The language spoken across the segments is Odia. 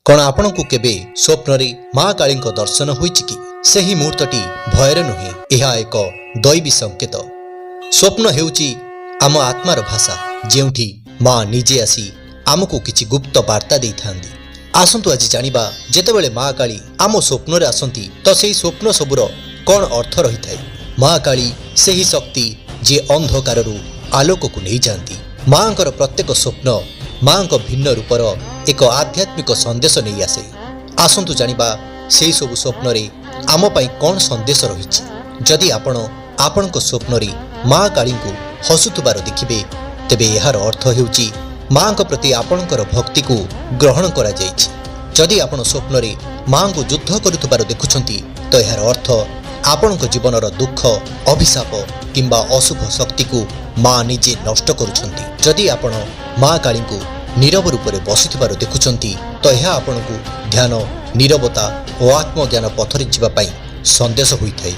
କ'ଣ ଆପଣଙ୍କୁ କେବେ ସ୍ୱପ୍ନରେ ମା କାଳୀଙ୍କ ଦର୍ଶନ ହୋଇଛି କି? ସେହି ମୁହୂର୍ତ୍ତଟି ଭୟରେ ନୁହେଁ, ଏହା ଏକ ଦୈବୀ ସଂକେତ। ସ୍ୱପ୍ନ ହେଉଛି ଆମ ଆତ୍ମାର ଭାଷା, ଯେଉଁଠି ମା ନିଜେ ଆସି ଆମକୁ କିଛି ଗୁପ୍ତ ବାର୍ତ୍ତା ଦେଇଥାନ୍ତି। ଆସନ୍ତୁ ଆଜି ଜାଣିବା, ଯେତେବେଳେ ମା କାଳୀ ଆମ ସ୍ୱପ୍ନରେ ଆସନ୍ତି ତ ସେହି ସ୍ୱପ୍ନ ସବୁର କ'ଣ ଅର୍ଥ ରହିଥାଏ। ମା କାଳୀ ସେହି ଶକ୍ତି, ଯିଏ ଅନ୍ଧକାରରୁ ଆଲୋକକୁ ନେଇଯାଆନ୍ତି। ମାଙ୍କର ପ୍ରତ୍ୟେକ ସ୍ୱପ୍ନ ମାଙ୍କ ଭିନ୍ନ ରୂପର ଏକ ଆଧ୍ୟାତ୍ମିକ ସନ୍ଦେଶ ନେଇ ଆସେ। ଆସନ୍ତୁ ଜାଣିବା, ସେହି ସବୁ ସ୍ୱପ୍ନରେ ଆମ ପାଇଁ କ'ଣ ସନ୍ଦେଶ ରହିଛି। ଯଦି ଆପଣ ଆପଣଙ୍କ ସ୍ୱପ୍ନରେ ମା କାଳୀଙ୍କୁ ହସୁଥିବାର ଦେଖିବେ, ତେବେ ଏହାର ଅର୍ଥ ହେଉଛି ମାଙ୍କ ପ୍ରତି ଆପଣଙ୍କର ଭକ୍ତିକୁ ଗ୍ରହଣ କରାଯାଇଛି। ଯଦି ଆପଣ ସ୍ୱପ୍ନରେ ମାଙ୍କୁ ଯୁଦ୍ଧ କରୁଥିବାର ଦେଖୁଛନ୍ତି, ତ ଏହାର ଅର୍ଥ ଆପଣଙ୍କ ଜୀବନର ଦୁଃଖ, ଅଭିଶାପ କିମ୍ବା ଅଶୁଭ ଶକ୍ତିକୁ ମା ନିଜେ ନଷ୍ଟ କରୁଛନ୍ତି। ଯଦି ଆପଣ ମା କାଳୀଙ୍କୁ ନୀରବ ରୂପରେ ବସିଥିବାର ଦେଖୁଛନ୍ତି, ତ ଏହା ଆପଣଙ୍କୁ ଧ୍ୟାନ, ନୀରବତା ଓ ଆତ୍ମଜ୍ଞାନ ପଥରେ ଯିବା ପାଇଁ ସନ୍ଦେଶ ହୋଇଥାଏ।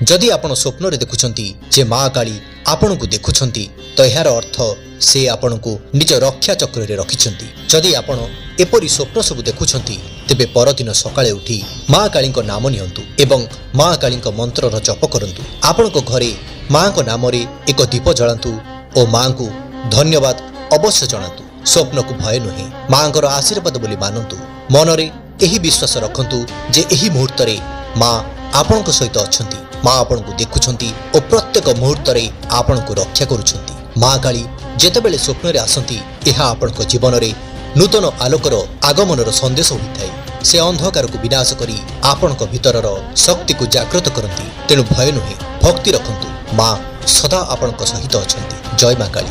ଯଦି ଆପଣ ସ୍ୱପ୍ନରେ ଦେଖୁଛନ୍ତି ଯେ ମା କାଳୀ ଆପଣଙ୍କୁ ଦେଖୁଛନ୍ତି, ତ ଏହାର ଅର୍ଥ ସେ ଆପଣଙ୍କୁ ନିଜ ରକ୍ଷା ଚକ୍ରରେ ରଖିଛନ୍ତି। ଯଦି ଆପଣ ଏପରି ସ୍ୱପ୍ନ ସବୁ ଦେଖୁଛନ୍ତି, ତେବେ ପରଦିନ ସକାଳେ ଉଠି ମା କାଳୀଙ୍କ ନାମ ନିଅନ୍ତୁ ଏବଂ ମା କାଳୀଙ୍କ ମନ୍ତ୍ରର ଜପ କରନ୍ତୁ। ଆପଣଙ୍କ ଘରେ ମାଙ୍କ ନାମରେ ଏକ ଦୀପ ଜଳାନ୍ତୁ ଓ ମାଙ୍କୁ ଧନ୍ୟବାଦ ଅବଶ୍ୟ ଜଣାନ୍ତୁ। ସ୍ୱପ୍ନକୁ ଭୟ ନୁହେଁ, ମାଙ୍କର ଆଶୀର୍ବାଦ ବୋଲି ମାନନ୍ତୁ। ମନରେ ଏହି ବିଶ୍ୱାସ ରଖନ୍ତୁ ଯେ ଏହି ମୁହୂର୍ତ୍ତରେ ମା ଆପଣଙ୍କ ସହିତ ଅଛନ୍ତି। ମା ଆପଣଙ୍କୁ ଦେଖୁଛନ୍ତି ଓ ପ୍ରତ୍ୟେକ ମୁହୂର୍ତ୍ତରେ ଆପଣଙ୍କୁ ରକ୍ଷା କରୁଛନ୍ତି। ମା କାଳୀ ଯେତେବେଳେ ସ୍ୱପ୍ନରେ ଆସନ୍ତି, ଏହା ଆପଣଙ୍କ ଜୀବନରେ ନୂତନ ଆଲୋକର ଆଗମନର ସନ୍ଦେଶ ହୋଇଥାଏ। ସେ ଅନ୍ଧକାରକୁ ବିନାଶ କରି ଆପଣଙ୍କ ଭିତରର ଶକ୍ତିକୁ ଜାଗ୍ରତ କରନ୍ତି। ତେଣୁ ଭୟ ନୁହେଁ, ଭକ୍ତି ରଖନ୍ତୁ। ମା ସଦା ଆପଣଙ୍କ ସହିତ ଅଛନ୍ତି। ଜୟ ମା କାଳୀ।